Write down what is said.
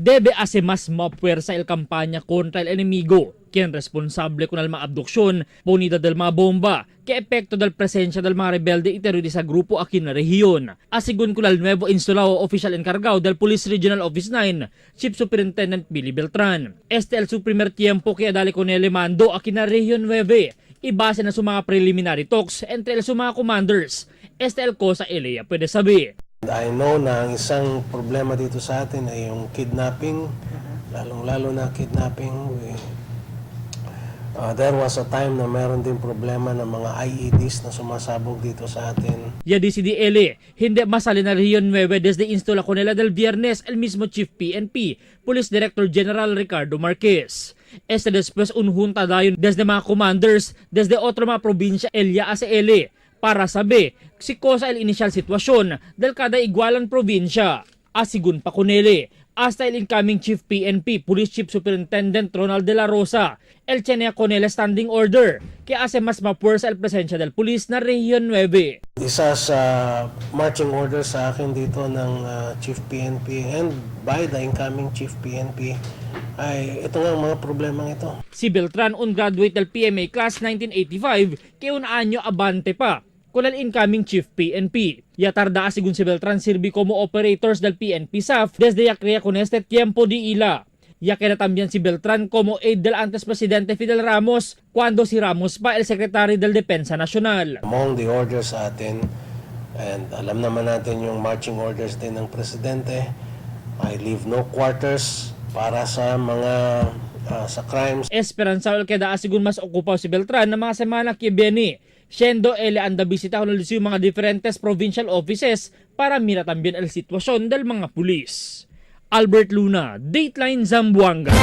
Debe hace más mapuwersa el campaña contra el enemigo, quien responsable con el mga abduksyon, ponida del mga bomba, que epekto del presencia del mga rebelde y terrorista grupo aquí na rehiyon. Asigun con el nuevo instalado oficial encargado del Police Regional Office 9, Chief Superintendent Billy Beltran. Este el su primer tiempo que dale con el mando aquí na Rehiyon 9, y base na su mga preliminary talks entre el su mga commanders. Este el cosa Elea puede saber. I know na ang isang problema dito sa atin ay yung kidnapping, lalong-lalo na kidnapping. There was a time na meron din problema ng mga IEDs na sumasabog dito sa atin. Ya DCDL, hindi masali na Rehiyon 9 desde instala con ella del viernes el mismo Chief PNP, Police Director General Ricardo Marquez. Este después un junta dayon desde mga commanders desde otro mga probinsya Elia ACL para sabi si cosa el initial sitwasyon del kada igualan probinsya. Asigun pa kunele, hasta el incoming Chief PNP, Police Chief Superintendent Ronald De La Rosa, el tiene con el standing order que hace mas mapuwersa el presencia del police na Rehiyon 9. Isa sa marching order sa akin dito ng Chief PNP and by the incoming Chief PNP ay ito nga ang mga problemang ito. Si Beltran, un graduate del PMA class 1985, que un año abante pa con el incoming chief PNP. Ya tarda según si Beltran sirvi como operators del PNP SAF desde ya crea con este tiempo de ila. Ya queda también si Beltran como aide del antes presidente Fidel Ramos cuando si Ramos pa el secretario del Depensa Nacional. Among the orders sa atin, and alam naman natin yung marching orders din ng presidente, I leave no quarters para sa mga sa crimes. Esperanza el queda según mas ocupado si Beltran na mga semana que viene, siendo él anda visita con el mga diferentes provincial offices para mira también el sitwasyon del mga pulis. Albert Luna, Dateline Zamboanga.